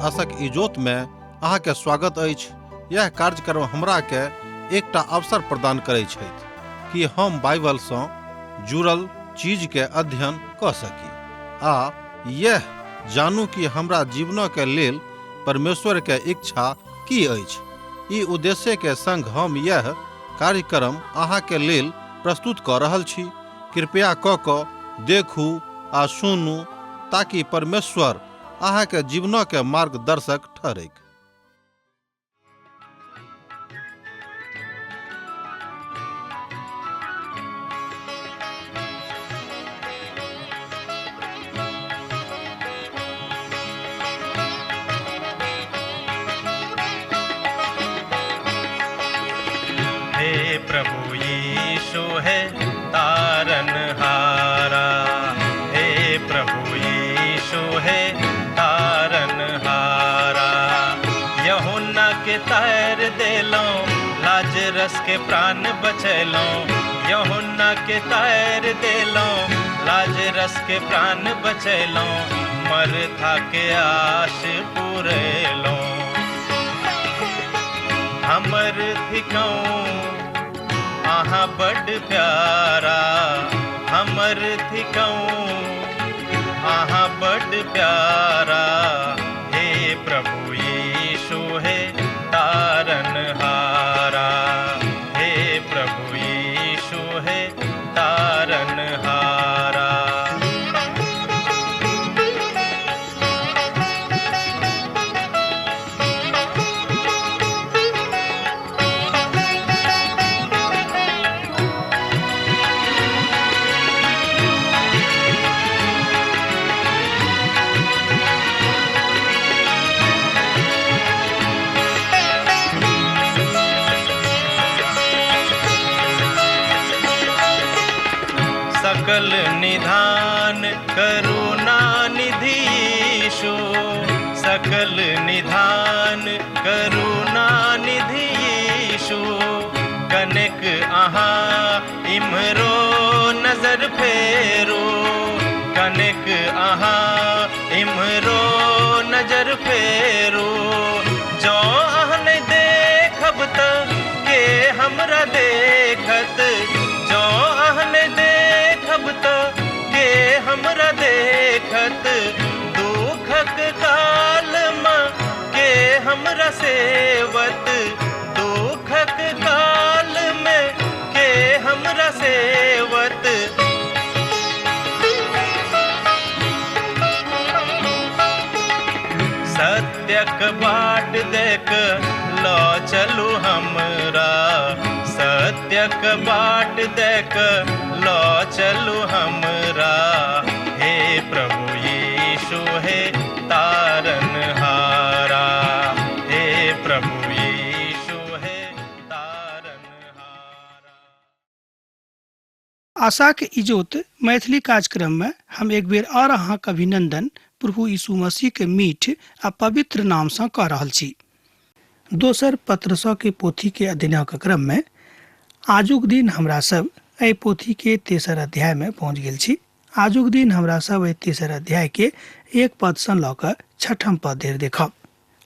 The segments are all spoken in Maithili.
आशक इजोत में अहाँ के स्वागत अछि। यह कार्यक्रम हमरा के एकटा अवसर प्रदान करै छथि कि हम बाइबल सँ जुड़ल चीज के अध्ययन कऽ सकी आ यह जानू कि हमरा जीवन के लेल परमेश्वर के इच्छा की अछि। ई उद्देश्य के संग हम यह कार्यक्रम अहाँ के लेल प्रस्तुत कऽ रहल छी। कृपया कऽ कऽ देखू आ सुनू ताकि परमेश्वर अहाँ के जीवन के मार्गदर्शक ठहरैक। हे प्रभु यीशु है तारन हारा, हे प्रभु यीशु है तारन हारा। यूहन्ना के तार देलो, लाजरस के प्राण बचैलो। यूहन्ना के तार देलो, लाजरस के प्राण बचैलो। मरथा के आश पुरेलो। हमर थिकौं अहाँ बड प्यारा, हमर थिकौं अहाँ बड प्यारा। हे प्रभु यीशु हे तारन हारा, हे प्रभु यीशु हे तारन हारा। सकल निधान करुणा निधि यीशु, सकल निधान करुणा निधि यीशु। कनेक अहाँ इम्हरो नजर फेरू, कनेक अहाँ इम्हरो नजर फेरू। जँ अहाँ नहि देखब त के हमरा देखत, जँ अहाँ नहि देखब त के हमरा देखत। दुखक काल में के हमरा सेवत, दुखक काल में के हमरा सेवत। सत्यक बाट देख ल चलू हमरा, सत्यक बाट देख ल चलू हमरा। हे प्रभु यीशु हे तारन हारा, हे प्रभु यीशु हे तारन हारा। आशाक इजोत मैथिली कार्यक्रम में हम एक बेर और अहाँक अभिनंदन प्रभु यीशु मसीह के मीठ आ पवित्र नाम सँ कऽ रहल छी। दोसर पत्रस के पोथी के अध्ययनक क्रम में आजुक दिन हमरा सब एहि पोथी के तेसर अध्याय में पहुँच गेल छी। आजुक दिन हमरा सब एहि तेसर अध्याय के एक पद सँ लऽ कऽ छठम पद धरि देखब।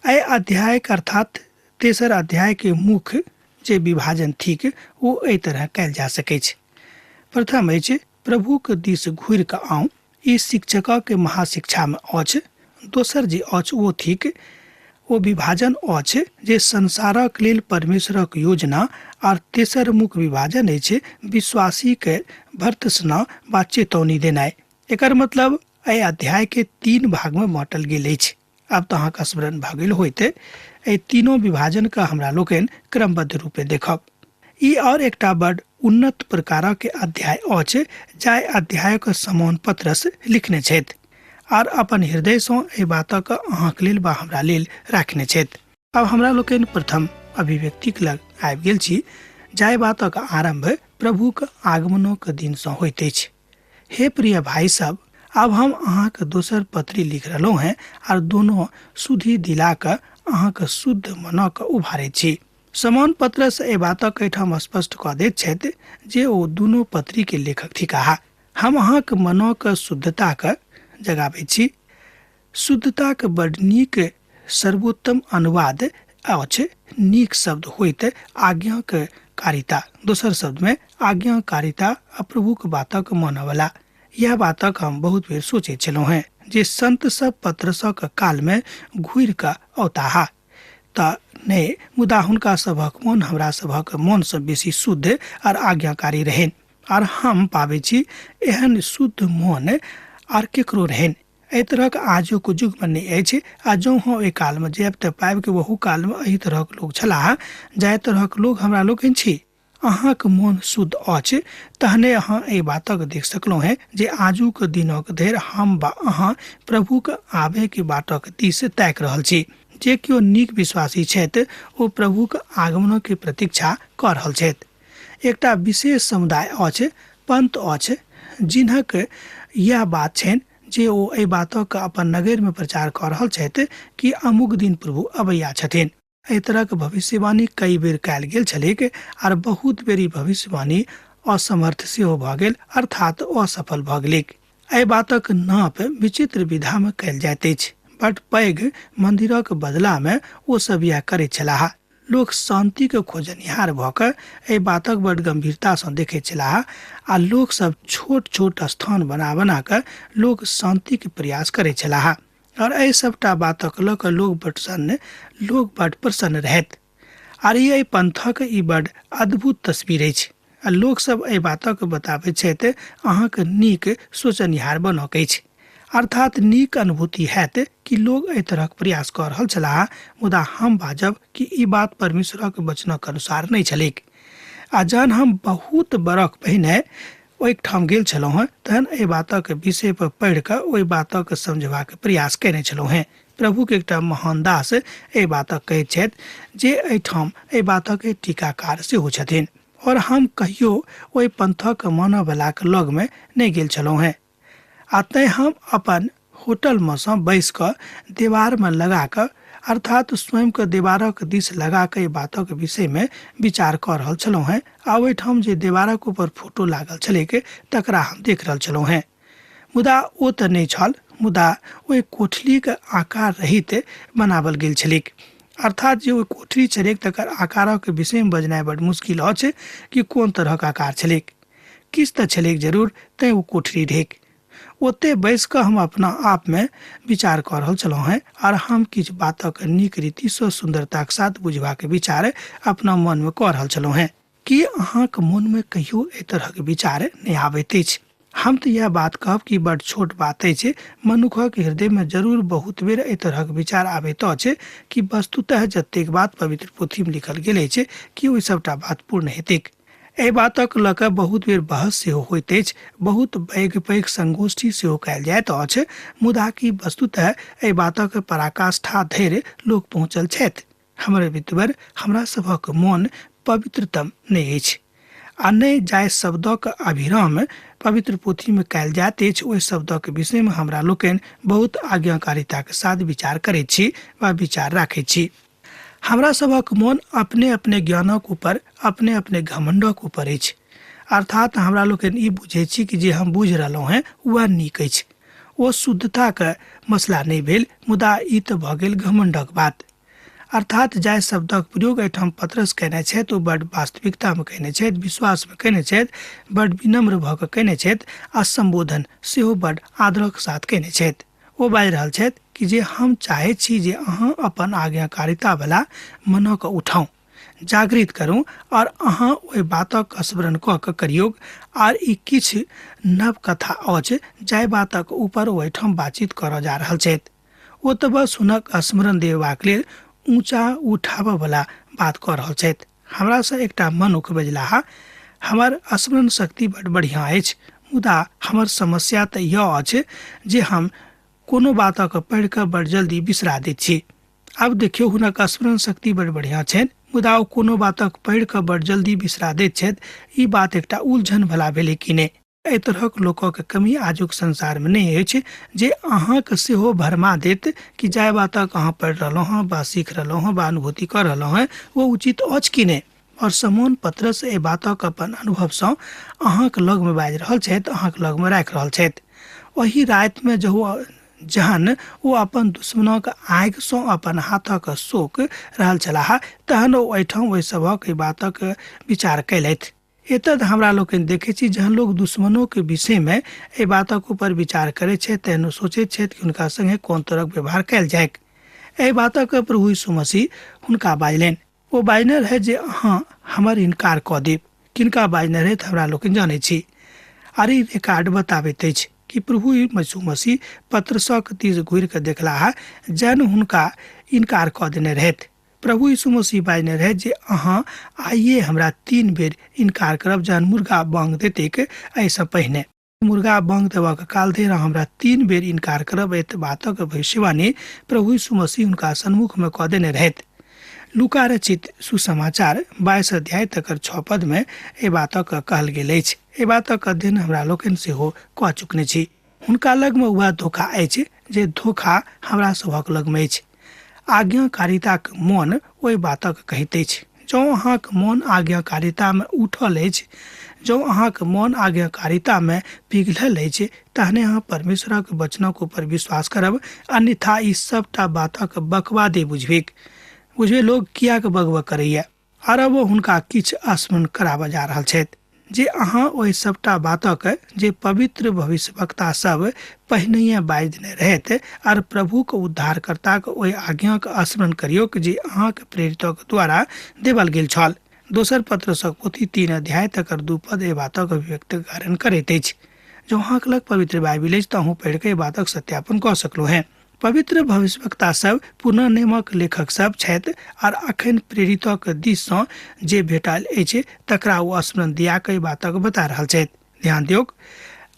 एहि अध्याय के अर्थात तेसर अध्याय के मुख्य जे विभाजन थिक ओ एहि तरह कयल जा सकैछ। प्रथम अछि प्रभुक दिस घुरि कऽ आउ, ई शिक्षकक महाशिक्षा में अछि। दोसर जे अछि ओ थिक ओ विभाजन अछि जे संसारक लेल परमेश्वरक योजना, आर तेसर मुख्य विभाजन अछि विश्वासी के भर्त्सना वा चेतौनी देनाइ। एकर मतलब एहि अध्याय के तीन भाग में बाँटल गेल अछि। आब तऽ अहाँके स्मरण भऽ गेल होइत। एहि तीनों विभाजन के हमरा लोकनि क्रमबद्ध रूपे देखब। ई और एकटा बड उन्नत प्रकारक अध्याय अछि जाहि अध्यायक समौन पत्रस लिखने छथि आर अपन हृदय सँ एहि बातक अहाँक लेल वा हमरा लेल राखने छथि। आब हमरा लोकनि प्रथम अभिव्यक्तिक लग आबि गेल छी जाहि बातक आरंभ प्रभुक आगमनक दिन सँ होइत अछि। हे प्रिय भाई सब, आब हम अहाँक दोसर पत्री लिख रहलहुँ हैं आर दोनों सुधि दिला कऽ अहाँक शुद्ध मनक उभारैत छी। समौन पत्रस एहि बातक एहिठाम स्पष्ट कऽ दैत छथि जे ओ दुनू पत्री के लेखक थिकाह। हम अहाँक मनक शुद्धताक जगाबैत छी। शुद्धताक बड नीक सर्वोत्तम अनुवाद अछि नीक शब्द होइत आज्ञाकारिता। दोसर शब्दमे आज्ञाकारिता आ प्रभुक बातक मानयवला। इएह बातक हम बहुत बेर सोचैत छलहुँ हेँ जे संत सब पत्रसक कालमे घुरि कऽ औताह तऽ नहि, मुदा हुनका सभक मोन हमरा सभक मोनसँ बेसी शुद्ध आर आज्ञाकारी रहनि। आर हम पाबै छी एहन शुद्ध मोन आर केकरो रहनि। एहि तरहक आजुक युगमे नहि अछि। आ जँ हम ओहि कालमे जायब तऽ पाबि के ओहू कालमे एहि तरहक लोक छलाह जाहि तरहक लोक हमरा लोकनि छी। अहाँक मोन शुद्ध अछि तहने अहाँ एहि बातक देख सकलहुँ हेँ जे आजुक दिनक धरि हम वा अहाँ प्रभुक आबयके बाटक दिस ताकि रहल छी। जे केओ नीक विश्वासी छथि ओ प्रभुक आगमनक प्रतीक्षा कऽ रहल छथि। एकटा विशेष समुदाय अछि, पंथ अछि, जिनक इएह बात छनि जे ओ एहि बातक अपन नगरमे प्रचार कऽ रहल छथि कि अमुक दिन प्रभु अबैया छथिन। एहि तरहक भविष्यवाणी कई बेर कयल गेल छलैक आर बहुत बेर ई भविष्यवाणी असमर्थ सेहो भऽ गेल, अर्थात असफल भऽ गेलैक। एहि बातक नाप विचित्र विधामे कयल जाइत अछि। बड पैघ मन्दिरक बदलामे ओ सब इएह करैत छलाह। लोक शान्तिके खोजनिहार भऽ कऽ एहि बातक बड गम्भीरतासँ देखैत छलाह आ लोक सब छोट छोट स्थान बना बना कऽ लोक शान्तिके प्रयास करैत छलाह और एहि सबटा बातक लऽ कऽ लोक बड प्रसन्न रहैत। आर ई एहि पंथक ई बड अद्भुत तस्वीर अछि आ लोक सब एहि बातक बताबैत छथि अहाँके नीक सोचनिहार बनऽके अछि, अर्थात नीक अनुभूति हैत कि लोग एहि तरहक प्रयास कऽ रहल छलाह। मुदा हम बाजब कि ई बात परमेश्वरक वचनक अनुसार नहि छलैक। आ जहन हम बहुत बरख पहिने ओहिठाम गेल छलहुँ हेँ तहन एहि बातक विषय पर पढ़ि कऽ ओहि बातक समझबाक प्रयास कयने छलहुँ हेँ। प्रभुके एकटा महान दास एहि बातक कहैत छथि जे एहिठाम एहि बातक टीकाकार सेहो छथिन और हम कहियो ओहि पंथक मानयवलाक लगमे नहि गेल छलहुँ हेँ आ तैँ हम अपन होटलमे सँ बैसि कऽ देवारमे लगा कऽ, अर्थात स्वयंके देवारक दिस लगा कऽ एहि बातक विषयमे विचार कऽ रहल छलहुँ हेँ आ ओहिठाम जे देवारक ऊपर फोटो लागल छलैक तकरा हम देख रहल छलहुँ हेँ। मुदा ओ तऽ नहि छल, मुदा ओहि कोठलीक आकार रहित बनाओल गेल छलैक। अर्थात जे ओहि कोठली छलैक तकर आकारक विषयमे बजनाइ बड मुश्किल अछि कि कोन तरहक आकार छलैक। किछु तऽ छलैक जरूर, तैँ ओ कोठली रहैक। ओतहि बैसि कऽ हम अपना आपमे विचार कऽ रहल छलहुँ हेँ आर हम किछु बातक नीक रीतिसँ सुन्दरताक साथ बुझबाक विचार अपना मनमे कऽ रहल छलहुँ हेँ। की अहाँक मोनमे कहियो एहि तरहक विचार नहि आबैत अछि? हम तऽ इएह बात कहब कि बड छोट बात अछि। मनुखक हृदयमे जरूर बहुत बेर एहि तरहक विचार आबैत अछि कि वस्तुतः जतेक बात पवित्र पोथीमे लिखल गेल अछि कि ओहि सभटा बात पूर्ण हेतैक। एहि बातक लऽ कऽ बहुत बेर बहस सेहो होइत अछि, बहुत पैघ पैघ संगोष्ठी सेहो कयल जाइत अछि, मुदा कि वस्तुतः एहि बातक पराकाष्ठा धरि लोक पहुँचल छथि? हमर विद्वर, हमरा सभक मोन पवित्रतम नहि अछि आ नहि जाहि शब्दक अभिराम पवित्र पोथीमे कयल जाइत अछि ओहि शब्दक विषयमे हमरा लोकनि बहुत आज्ञाकारिताक साथ विचार करैत छी वा विचार राखैत छी। हमरा सभक मोन अपने अपने ज्ञानक ऊपर, अपने अपने घमंडक ऊपर अछि। अर्थात हमरा लोकनि ई बुझैत छी कि जे हम बुझि रहलहुँ हेँ वएह नीक अछि। ओ शुद्धताक मसला नहि भेल, मुदा ई तऽ भऽ गेल घमंडक बात। अर्थात जाहि शब्दक प्रयोग एहिठाम पतरस कयने छथि ओ बड वास्तविकतामे कयने छथि, विश्वासमे कयने छथि, बड विनम्र भऽ कऽ कयने छथि आ सम्बोधन सेहो बड आदरक साथ कयने छथि। ओ बाजि रहल छथि कि जे हम चाहैत छी जे अहाँ अपन आज्ञाकारितावला मनक उठाउ, जागृत करू और अहाँ ओहि बातक स्मरण कऽ कऽ करियौक। आर ई किछु नव कथा अछि जाहि बातक ऊपर ओ एहिठाम बातचीत करऽ जा रहल छथि। ओ तऽ बस हुनक स्मरण देबाक लेल ऊँचा उठाबऽवला बात कऽ रहल छथि। हमरासँ एकटा मनुख बजलाह, हमर स्मरण शक्ति बड बढ़िआँ अछि, मुदा हमर समस्या तऽ यह अछि जे हम कोनो बातक पढ़ि कऽ बड जल्दी बिसरा दैत छी। आब देखियौ, हुनक स्मरण शक्ति बड बढ़िआँ छनि, मुदा ओ कोनो बातक पढ़ि कऽ बड जल्दी बिसरा दैत छथि। ई बात एकटा उलझन भला भेलै कि नहि? एहि तरहक लोकक कमी आजुक संसारमे नहि अछि जे अहाँके सेहो भरमा देत कि जाहि बातक अहाँ पढ़ि रहलहुँ हँ वा सीख रहलहुँ हँ वा अनुभूति कऽ रहलहुँ हँ ओ उचित अछि कि नहि। और समोन पतरस एहि बातक अपन अनुभवसँ अहाँक लगमे बाजि रहल छथि, अहाँक लगमे राखि रहल छथि। ओहि रातिमे जहन ओ अपन दुश्मनक आगि सँ अपन हाथक सोक रहल छलाह तहन ओ एहिठाम ओहि सभक बातक विचार कयलथि। एतद हमरा लोकनि देखै छी जहन लोक दुश्मनोके विषयमे एहि बातक ऊपर विचार करै छथि तहन ओ सोचैत छथि कि हुनका संगे कोन तरहक व्यवहार कयल जाय। एहि बातक प्रभु यीशु मसीह हुनका बाजलनि। ओ बाजने रहै जे अहाँ हमर इनकार कऽ देब। किनका बाजने रहै तऽ हमरा लोकनि जानै छी। आर ई रिकॉर्ड बताबैत अछि कि प्रभु यीशु मसीह पत्रसक दिस घुरि कऽ देखलाह जहन हुनका इनकार कऽ देने रहथि। प्रभु यीशु मसीह बाजने रहै जे अहाँ आइए हमरा 3 बेर इनकार करब जहन मुर्गा बांग देतैक एहिसँ पहिने। मुर्गा बांग देबाक काल धरि हमरा 3 बेर इनकार करब, एहि बातक भविष्यवाणी प्रभु यीशु मसीह हुनका सन्मुखमे कऽ देने रहथि। लूका रचित सुसमाचार 22 अध्याय तकर 6 पदमे एहि बातक कहल गेल अछि। एहि बातक अध्ययन हमरा लोकनि सेहो कऽ चुकने छी। हुनका लगमे वएह धोखा अछि जे धोखा हमरा सभक लगमे अछि। आज्ञाकारिताक मन ओहि बातक कहैत अछि। जँ अहाँक मन आज्ञाकारितामे उठल अछि, जँ अहाँक मन आज्ञाकारितामे पिघलल अछि, तहने अहाँ परमेश्वरक वचनक ऊपर विश्वास करब, अन्यथा ई सबटा बातक बकवादे बुझबैक। बुझबै लोग कियाक बकबक करैया। आर अब हुनका किछु स्मरण कराबऽ जा रहल छथि जे अहाँ ओहि सबटा बातक जे पवित्र भविष्यवक्ता सब पहिनहिए बाजि देने रहथि आर प्रभुक उद्धारकर्ताक ओहि आज्ञाक स्मरण करियौक जे अहाँक प्रेरितक द्वारा देवल गेल छल। दोसर पत्रसक पोथी 3 अध्याय तकर 2 पद एहि बातक अभिव्यक्तिकरण करैत अछि। जँ अहाँक लग पवित्र बाइबिल अछि तऽ अहूँ पढ़ि कऽ एहि बातक सत्यापन कऽ सकलहुँ हेँ। पवित्र भविष्यवक्ता सब पुनः नियमक लेखक सब छथि आर अखन प्रेरितक दिस सँ जे भेटल अछि तकरा ओ स्मरण दिया कऽ एहि बातक बता रहल छथि। ध्यान दियौक,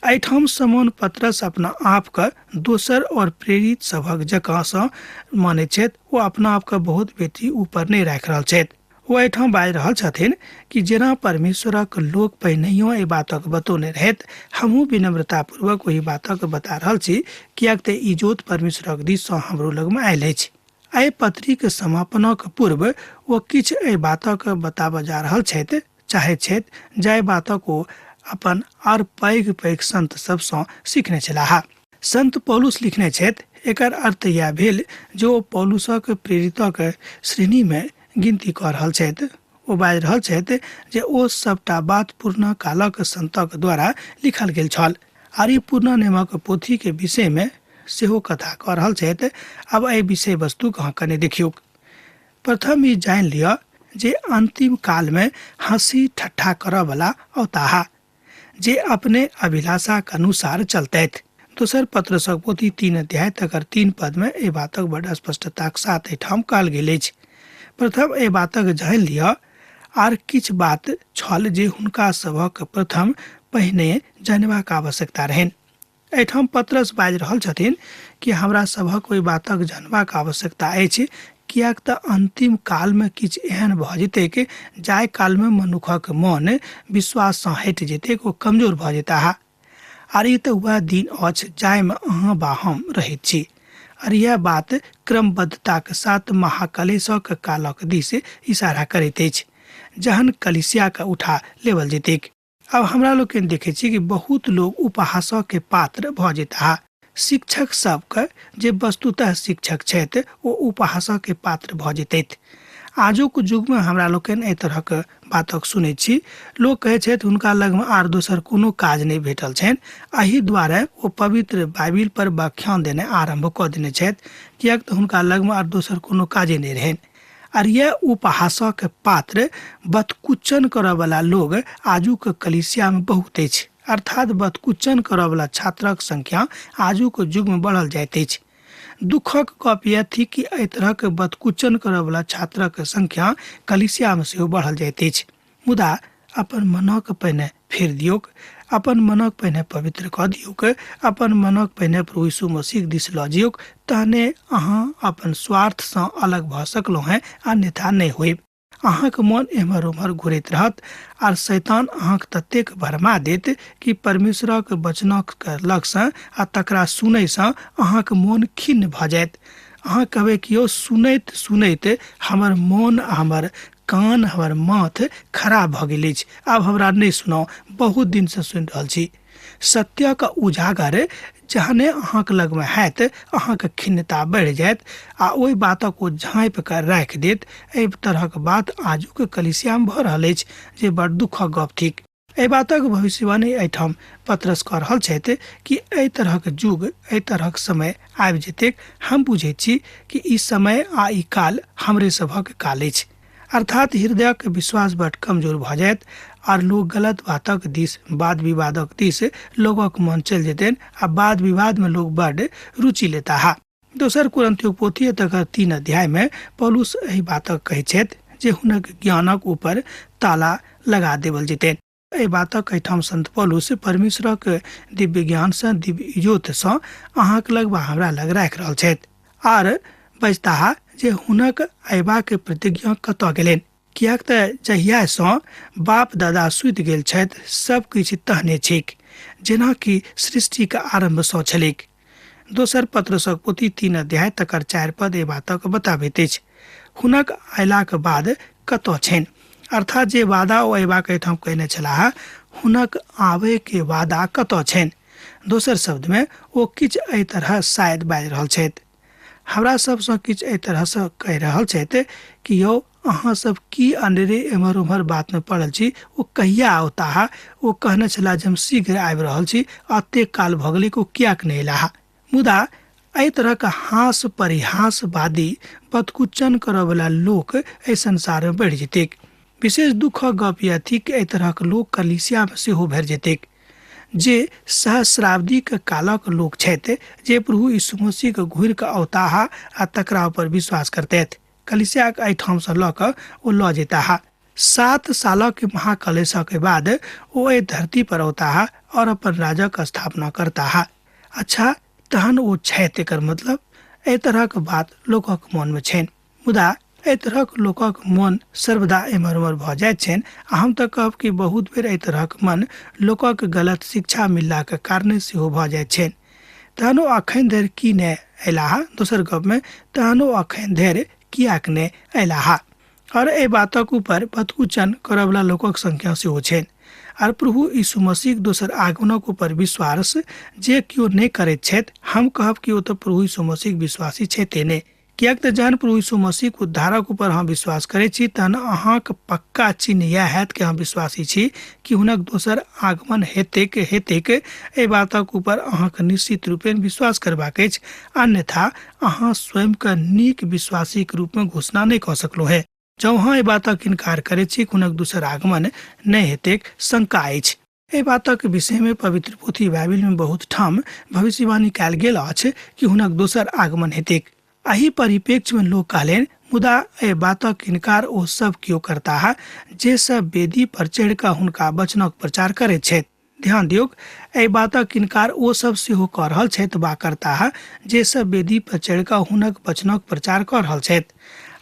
एहिठाम समोन पत्रस अपना आपके दोसर और प्रेरित सभक जकाँ सँ मानैत छथि। ओ अपना आपके बहुत बेसी ऊपर नहि राखि रहल छथि। ओ एहिठाम बाजि रहल छथिन कि जेना परमेश्वरक लोक पहिनहियो एहि बातक बतौने रहथि, हमहूँ विनम्रतापूर्वक ओहि बातक बता रहल छी, किएक तऽ ई जोत परमेश्वरक दिस सँ हमरो लगमे आयल अछि। एहि पत्रीक समापनक पूर्व ओ किछु एहि बातक बताबऽ जा रहल छथि, चाहैत छथि जाहि बातक ओ अपन आर पैघ पैघ संत सबसँ सीखने छलाह। संत पौलुस लिखने छथि, एकर अर्थ इएह भेल जे ओ पौलुसक प्रेरितक श्रेणीमे गिनती कऽ रहल छथि। ओ बाजि रहल छथि जे ओ सबटा बात पुरना कालक संतक द्वारा लिखल गेल छल। आर ई पुरना नियमक पोथीके विषयमे सेहो कथा कऽ रहल छथि। आब एहि विषय वस्तुक अहाँ कने देखियौक। प्रथम ई जानि लिअ जे अंतिम कालमे हँसी ठट्ठा करऽवला औताह जे अपने अभिलाषाक अनुसार चलतथि। दोसर पत्रसक पोथी 3 अध्याय तकर 3 पदमे एहि बातक बड स्पष्टताक साथ एहिठाम कहल गेल अछि। प्रथम एहि बातक जानि लिअ, आर किछु बात छल जे हुनका सभक प्रथम पहिने जानबाक आवश्यकता रहनि। एहिठाम पत्रस बाजि रहल छथिन कि हमरा सभक ओहि बातक जानबाक आवश्यकता अछि, किएक तऽ अंतिम कालमे किछु एहन भऽ जेतैक जाहि कालमे मनुखक मन विश्वाससँ हटि जेतैक, ओ कमजोर भऽ जेताह। आर ई तऽ वएह दिन अछि जाहिमे अहाँ वा हम रहैत छी। आर यैह बात क्रमबद्धताक साथ महाकलेशक कालक दिस इशारा करैत अछि, जहन कलिसियाके उठा लेवल जेतैक। अब हमरा लोकनि देखै छी कि बहुत लोग उपहासक के पात्र भऽ जेताह। शिक्षक सबके जे वस्तुतः शिक्षक छथि ओ उपहासक के पात्र भऽ जेतथि। आजुक युगमे हमरा लोकनि एहि तरहक बातक सुनै छी। लोक कहै छथि हुनका लगमे आर दोसर कोनो काज नहि भेटल छनि, एहि दुआरे ओ पवित्र बाइबिल पर व्याख्यान देनाइ आरम्भ कऽ देने छथि, किएक तऽ हुनका लगमे आर दोसर कोनो काजे नहि रहनि। आर यह उपहासक पात्र बतकुच्चन करऽवला लोग आजुक कलिसियामे बहुत अछि। अर्थात बतकुच्चन करऽवला छात्रक संख्या आजुक युगमे बढ़ल जाइत अछि। दुखक गप यह थिक कि एहि तरहक बतकुच्चन करऽवला छात्रक संख्या कलिसियामे सेहो बढ़ल जाइत अछि। मुदा अपन मनक पहिने फेर दियौक, अपन मनक पहिने पवित्र कऽ दियौक, अपन मनक पहिने प्रभु यीशु मसीह दिस लऽ जियौक, तहने अहाँ अपन स्वार्थसँ अलग भऽ सकलहुँ हेँ, अन्यथा नहि होयब। अहाँक मन एम्हर ओम्हर घुरैत रहत आर शैतान अहाँक ततेक भरमा देत कि परमेश्वरक वचनक लगसँ आ तकरा सुनैसँ अहाँक मन खिन्न भऽ जायत। अहाँ कहबै कि यौ सुनैत सुनैत हमर मन, हमर कान, हमर माथ खराब भऽ गेल अछि, आब हमरा नहि सुनाउ, बहुत दिनसँ सुनि रहल छी। सत्यक उजागर जहने अहाँके लगमे हैत अहाँके खिन्नता बढ़ि जायत आ ओहि बातक ओ झाँपि कऽ राखि देत। एहि तरहक बात आजुक कलीसियामे भऽ रहल अछि जे बड़ दुःखक गप थिक। एहि बातक भविष्यवाणी एहिठाम पतरस कऽ रहल छथि कि एहि तरहक युग, एहि तरहक समय आबि जेतैक। हम बुझैत छी कि ई समय आ ई काल हमरे सभक काल अछि। अर्थात हृदयक विश्वास बड कमजोर भऽ जायत आर लोक गलत बातक दिस, वाद विवादक दिस लोकक मन चलि जेतनि आ वाद विवादमे लोक बड रुचि लेताह। दोसर कुरिन्थियों पोथी तकर 3 अध्याय में पौलुस एहि बातक कहै छथि जे हुनक ज्ञानक ऊपर ताला लगा देवल जेतनि। एहि बातक एहिठाम संत पौलुस परमेश्वरक दिव्य ज्ञान सँ, दिव्य इजोत सँ अहाँक लग वा हमरा लग राखि रहल छथि आर बजताह जे हुनक अयबाक प्रतिज्ञा कतऽ गेलनि, किएक तऽ जहिया सँ बाप दादा सुति गेल छथि सब किछु तहने छैक जेनाकि सृष्टिक आरम्भ सँ छलैक। दोसर पत्रसक पोथी 3 अध्याय तकर 4 पद एहि बातक बताबैत अछि। हुनक अयलाक बाद कतऽ छनि, अर्थात जे वादा ओ अयबाक एहिठाम कयने छलाह हुनक आबय के वादा कतऽ छनि। दोसर शब्दमे ओ किछु एहि तरह शायद बाजि रहल छथि, हमरा सबसँ किछु एहि तरहसँ कहि रहल छथि कि यौ अहाँ सब की अनेरे एम्हर ओम्हर बातमे पड़ल छी, ओ कहिया औताह, ओ कहने छलाह जे हम शीघ्र आबि रहल छी, एतेक काल भऽ गेलै ओ किएक नहि अयलाह। मुदा एहि तरहक हास परिहासवादी बदकुचन करऽवला लोक एहि संसारमे बढ़ि जेतैक। विशेष दुःखक गप यह थिक एहि तरहक लोक कलीसियामे सेहो भरि जेतैक जे सहस्राब्दीक कालक लोक छथि जे प्रभु यीशु मसीहके घुरि कऽ औताह आ तकरा ऊपर विश्वास करतथि। कलीसियाक एहिठामसँ लऽ कऽ ओ लऽ जेताह। 7 सालक महाकलेशक बाद ओ एहि धरती पर औताह और अपन राजक स्थापना करताह। अच्छा, तहन ओ छथि, एकर मतलब एहि तरहक बात लोकक मनमे छनि। मुदा एहि तरहक लोकक मन सर्वदा एम्हर ओम्हर भऽ जाइत छनि आ हम तऽ कहब कि बहुत बेर एहि तरहक मन लोकक गलत शिक्षा मिललाक कारणे सेहो भऽ जाइत छनि। तहन ओ अखन धरि की नहि अयलाह, दोसर गपमे तहन ओ अखन धरि किएक नहि अयलाह। और एहि बातक ऊपर बतकुचन करऽवला लोकक संख्या सेहो छनि। आर प्रभु यीशु मसीहक दोसर आगमनक ऊपर विश्वास जे केओ नहि करैत छथि, हम कहब कि ओ तऽ प्रभु यीशु मसीहक विश्वासी छथि नहि। किएक तऽ जहन प्रभु यीशु मसीहक उद्धारक ऊपर हम विश्वास करै छी तहन अहाँक पक्का चिन्ह इएह हैत कि हम विश्वासी छी कि हुनक दोसर आगमन हेतैक हेतैक। एहि बातक ऊपर अहाँके निश्चित रूपेण विश्वास करबाक अछि, अन्यथा अहाँ स्वयंके नीक विश्वासीक रूपमे घोषणा नहि कऽ सकलहुँ हेँ। जँ अहाँ एहि बातक इनकार करैत छी हुनक दोसर आगमन नहि हेतैक, शंका अछि। एहि बातक विषयमे पवित्र पोथी बाइबिलमे बहुत ठाम भविष्यवाणी कयल गेल अछि कि हुनक दोसर आगमन हेतैक। एहि परिप्रेक्ष्यमे लोक कहलनि, मुदा एहि बातक इनकार ओ सब केओ करताह जे सब वेदी पर चढ़ि कऽ हुनका वचनक प्रचार करैत छथि। ध्यान दियौक, एहि बातक इनकार ओ सब सेहो कऽ रहल छथि वा करताह जे सब वेदी पर चढ़ि कऽ हुनक वचनक प्रचार कऽ रहल छथि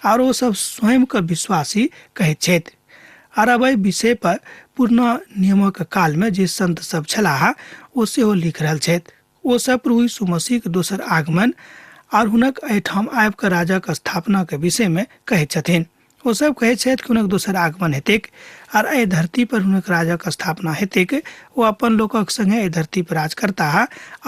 आर ओ सब स्वयंके विश्वासी कहैत छथि। आर अब एहि विषय पर पुरना नियमक कालमे जे संत सब छलाह ओ सेहो लिख रहल छथि। ओ सब प्रभु यीशु मसीहक दोसर आगमन आर हुनक एहिठाम आबि कऽ राजक स्थापनाक विषयमे कहैत छथिन। ओ सब कहैत छथि कि हुनक दोसर आगमन हेतैक आर एहि धरती पर हुनक राजक स्थापना हेतैक। ओ अपन लोकक संगे एहि धरती पर राज करताह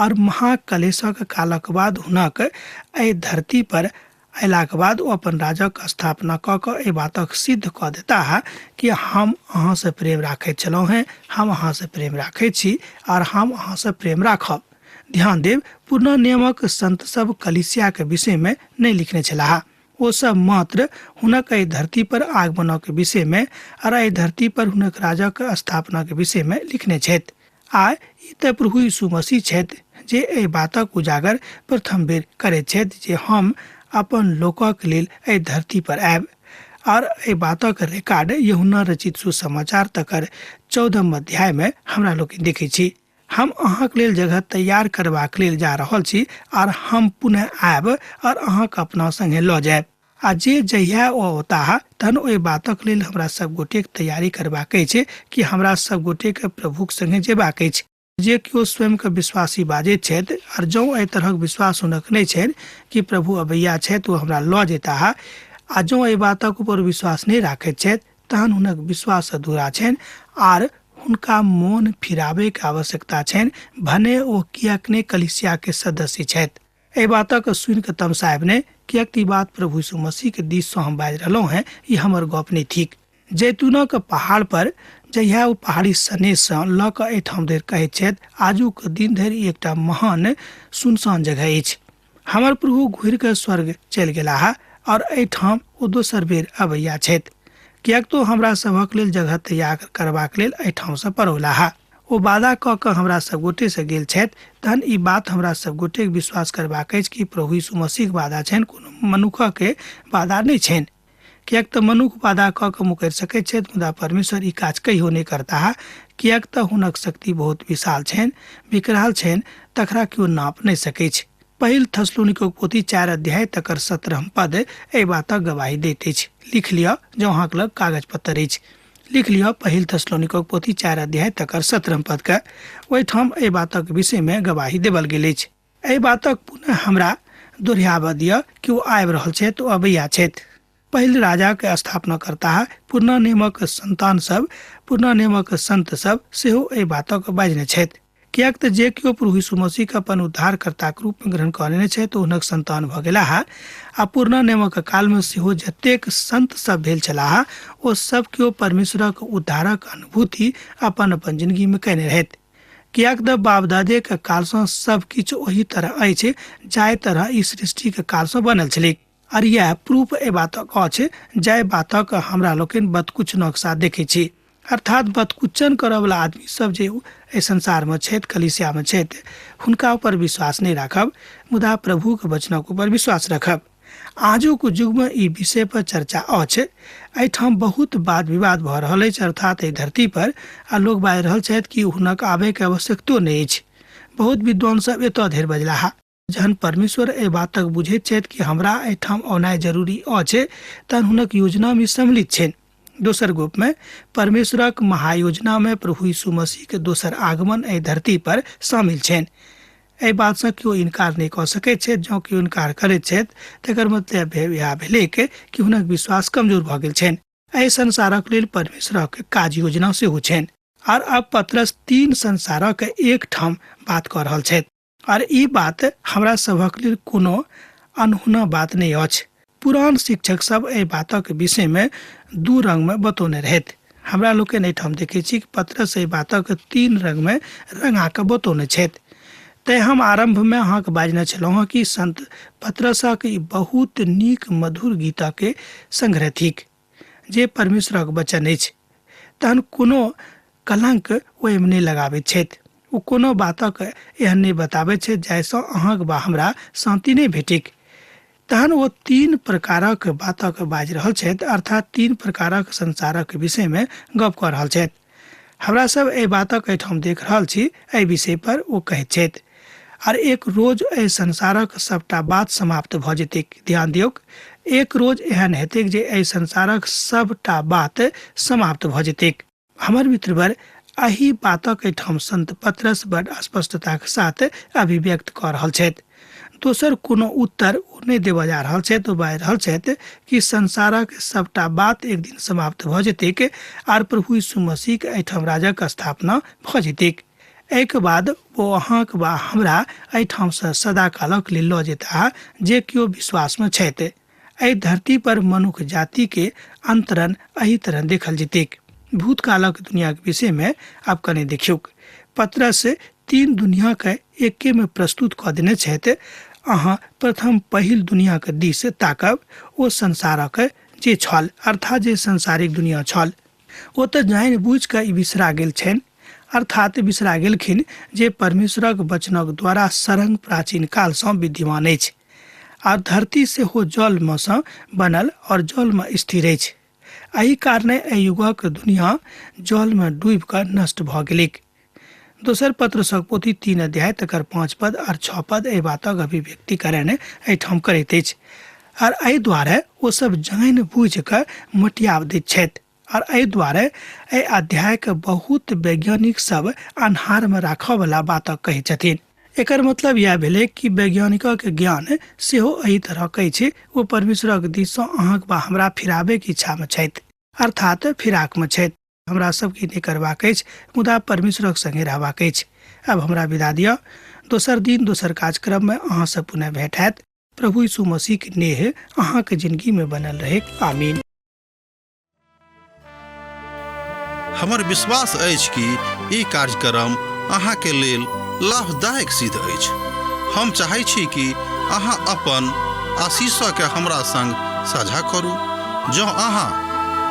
आर महाकलेशक कालक बाद हुनक एहि धरती पर अयलाक बाद ओ अपन राजक स्थापना कऽ कऽ एहि बातक सिद्ध कऽ देताह कि हम अहाँसँ प्रेम राखैत छलहुँ हेँ, हम अहाँसँ प्रेम राखैत छी आर हम अहाँसँ प्रेम राखब। ध्यान देब, पुरना नियमक संत सब कलीसियाके विषयमे नहि लिखने छलाह। ओ सब मात्र हुनक एहि धरती पर आगमनक विषयमे आर एहि धरती पर हुनक राजक स्थापनाक विषयमे लिखने छथि। आ ई तऽ प्रभु यीशु मसीह छथि जे एहि बातक उजागर प्रथम बेर करैत छथि जे हम अपन लोकक लेल एहि धरती पर आयब। और एहि बातक रिकॉर्ड यूहन्ना रचित सुसमाचार तकर 14 अध्याय में हमरा लोकनि देखै छी। हम अहाँक लेल जगह तैयार करबाक लेल जा रहल छी आर हम पुनः आयब और अहाँक अपना संगे लऽ जायब। आ जे जहिया ओ औताह तहन ओहि बातक लेल हमरा सब गोटेक तैयारी करबाक अछि कि हमरा सब गोटेके प्रभुक संगे जेबाक अछि। जे केओ स्वयंके विश्वासी बाजैत छथि आर जँ एहि तरहक विश्वास हुनक नहि छनि कि प्रभु अबैया छथि ओ हमरा लऽ जेताह, आ जँ एहि बातक ऊपर विश्वास नहि राखैत छथि तहन हुनक विश्वास अधूरा छनि आर हुनका मोन फिराबैके आवश्यकता छनि, भने ओ किएक नहि कलीसियाके सदस्य छथि। एहि बातक सुनि कऽ तमसायब नहि, किएक तऽ ई बात प्रभु यीशु मसीहके दिससँ हम बाजि रहलहुँ हेँ, ई हमर गप नहि थिक। जैतूनक पहाड़ पर जहिया ओ पहाड़ी सनेशसँ लऽ कऽ एहिठाम धरि कहैत छथि, आजुक दिन धरि ई एकटा महान सुनसान जगह अछि। हमर प्रभु घुरि कऽ स्वर्ग चलि गेलाह और एहिठाम ओ दोसर बेर अबैया छथि, किएक तो हमरा सभक लेल जगह तैयार करबाक लेल एहिठामसँ पड़ौलाह। ओ वादा कऽ कऽ हमरा सब गोटेसँ गेल छथि, तहन ई बात हमरा सब गोटेके विश्वास करबाक अछि कि प्रभु यीशु मसीहके वादा छनि, कोनो मनुखके वादा नहि छनि। किएक तऽ मनुख वादा कऽ कऽ मुकरि सकैत छथि, मुदा परमेश्वर ई काज कहियो नहि करताह, किएक तऽ हुनक शक्ति बहुत विशाल छनि, विकराल छनि, तकरा केओ नाप नहि सकैछ। पहिल थसलोनिकोक पोथी 4 अध्याय तकर 17 पद एहि बातक गवाही दैत अछि। लिख लिअ, जँ अहाँक लग कागज पत्तर अछि। लिख लिअ पहिल थसलोनिकोक पोथी 4 अध्याय तकर 17 पदके। ओहिठाम एहि बातक विषयमे गवाही देबल गेल अछि। एहि बातक पुनः हमरा दोहराबऽ दिअ कि ओ आबि रहल छथि, ओ अबैया छथि। पहिल राजाके स्थापना करताह। पुरना नियमक संतान सब, पुरना नियमक संत सब सेहो एहि बातक बाजने छथि, किएक तऽ जे केओ प्रभु यीशु मसीहके अपन उद्धारकर्ताक रूपमे ग्रहण कऽ लेने छथि ओ हुनक संतान भऽ गेलाह। आ पुरना नियमक कालमे सेहो जतेक संत सब भेल छलाह ओ सब केओ परमेश्वरक उद्धारक अनुभूति अपन अपन जिंदगीमे कयने रहथि, किएक तऽ बाप दादेके कालसँ सब किछु ओही तरह अछि जाहि तरह ई सृष्टिके कालसँ बनल छलैक। आर इएह प्रूफ एहि बातक अछि जाहि बातक हमरा लोकनि बतकुच्चनक साथ देखै छी, अर्थात बतकुच्चन करऽवला आदमी सब जे एहि संसारमे छथि, कलीसियामे छथि, हुनका ऊपर विश्वास नहि राखब, मुदा प्रभुके वचनक ऊपर विश्वास रखब। आजुक युगमे ई विषय पर चर्चा अछि। एहिठाम बहुत वाद विवाद भऽ रहल अछि, अर्थात एहि धरती पर, आ लोक बाजि रहल छथि कि हुनक आबयके आवश्यकतो नहि अछि। बहुत विद्वान सब एतऽ धरि बजलाह। जहन परमेश्वर एहि बातक बुझैत छथि कि हमरा एहिठाम औनाइ जरूरी अछि, तहन हुनक योजनामे सम्मिलित छनि। दोसर गोपमे परमेश्वरक महायोजनामे प्रभु यीशु मसीहके दोसर आगमन एहि धरती पर शामिल छनि। एहि बातसँ केओ इनकार नहि कऽ सकैत छथि। जँ केओ इनकार करैत छथि तकर मतलब इएह भेलैक कि हुनक विश्वास कमजोर भऽ गेल छनि। एहि संसारक लेल परमेश्वरक काज योजना सेहो छनि। आर आब पतरस 3 संसारक एक ठाम बात कऽ रहल छथि। आर ई बात हमरा सभक लेल कोनो अनहोना बात नहि अछि। पुरान शिक्षक सब एहि बातक विषयमे 2 रंगमे बतौने रहथि। हमरा लोकनि एहिठाम देखै छी कि पतरस एहि बातक 3 रंगमे रंगा कऽ बतौने छथि। तैं हम आरम्भमे अहाँके बाजने छलहुँ हँ कि संत पतरसक ई बहुत नीक मधुर गीतके संग्रह थिक जे परमेश्वरक वचन अछि। तहन कोनो कलंक ओहिमे नहि लगाबैत छथि। ओ कोनो बातक एहन नहि बताबैत छथि जाहिसँ अहाँक वा हमरा शान्ति नहि भेटिक। तहन ओ 3 प्रकारक बातक बाजि रहल छथि, अर्थात 3 प्रकारक संसारक विषयमे गप कऽ रहल छथि। हमरा सब एहि बातक एहिठाम देख रहल छी। एहि विषय पर ओ कहैत छथि, आर एक रोज एहि संसारक सबटा बात समाप्त भऽ जेतैक। ध्यान दियौक, एक रोज एहन हेतैक जे एहि संसारक सबटा बात समाप्त भऽ जेतैक। हमर मित्रवर, एहि बातक एहिठाम संत पतरस बड़ स्पष्टताक साथ अभिव्यक्त कऽ रहल छथि। दोसर कोनो उत्तर ओ नहि देबऽ जा रहल छथि। ओ बाजि रहल छथि कि संसारक सबटा बात एक दिन समाप्त भऽ जेतैक आर प्रभु यीशु मसीहक एहिठाम राजक स्थापना भऽ जेतैक। एहिके बाद ओ अहाँक वा हमरा एहिठामसँ सदाकालक लेल लऽ जेताह जे केओ विश्वासमे छथि। एहि धरती पर मनुख जाति के अंतरण एहि तरह देखल जेतैक। भूतकालक दुनियाक विषयमे आब कने देखियौक। पतरस 3 दुनिया के एके में प्रस्तुत कऽ देने छथि। अहाँ प्रथम पहिल दुनियाक दिस ताकब, ओ संसारक जे छल, अर्थात जे सांसारिक दुनिया छल, ओ तऽ जानि बुझि कऽ ई बिसरा गेल छनि, अर्थात बिसरा गेलखिन जे परमेश्वरक वचनक द्वारा सरंग प्राचीन कालसँ विद्यमान अछि आर धरती सेहो जलमे सँ बनल और जलमे स्थिर अछि। एहि कारणे एहि युगक दुनिया जलमे डूबि कऽ नष्ट भऽ गेलैक। दोसर पत्रसक पोथी 3 अध्याय तकर 5 पद आर 6 पद एहि बातक अभिव्यक्तिकरण एहिठाम करैत अछि। आर एहि दुआरे ओ सब जानि बुझि कऽ मटियाब दैत छथि। आर एहि दुआरे एहि अध्यायके बहुत वैज्ञानिक सब अन्हारमे राखऽवला बातक कहै छथिन। एकर मतलब इएह भेलै कि वैज्ञानिकक ज्ञान सेहो एहि तरहक अछि। ओ परमेश्वरक दिससँ अहाँक वा हमरा फिराबैके इच्छामे छथि, अर्थात फिराकमे छथि। हमरा सबके नहि करबाक अछि, मुदा परमेश्वरक संगे रहबाक अछि। आब हमरा विदा दिअ। दोसर दिन दोसर कार्यक्रममे अहाँसँ पुनः भेंट हैत। प्रभु यीशु मसीहके नेह अहाँके जिंदगीमे बनल रहै। आमीन। हमर विश्वास अछि कि ई कार्यक्रम अहाँके लेल लाभदायक सिद्ध अछि। हम चाहै छी कि अहाँ अपन आशीषके हमरा संग साझा करू। जँ अहाँ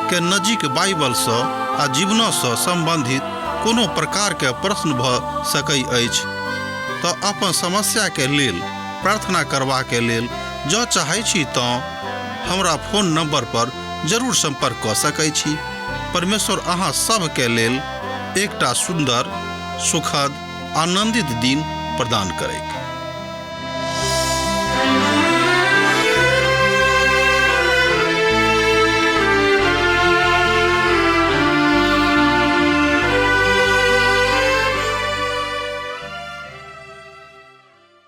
के नजीक बाइबलसँ आ जीवनसँ सम्बन्धित कोनो प्रकारके प्रश्न भऽ सकै अछि तऽ अपन समस्याके लेल प्रार्थना करबाके लेल जँ चाहै छी तँ हमरा फोन नंबर पर जरूर संपर्क कऽ सकै छी। परमेश्वर अहाँ सभके लेल एकटा सुन्दर, सुखद, आनंदित दिन प्रदान करैक।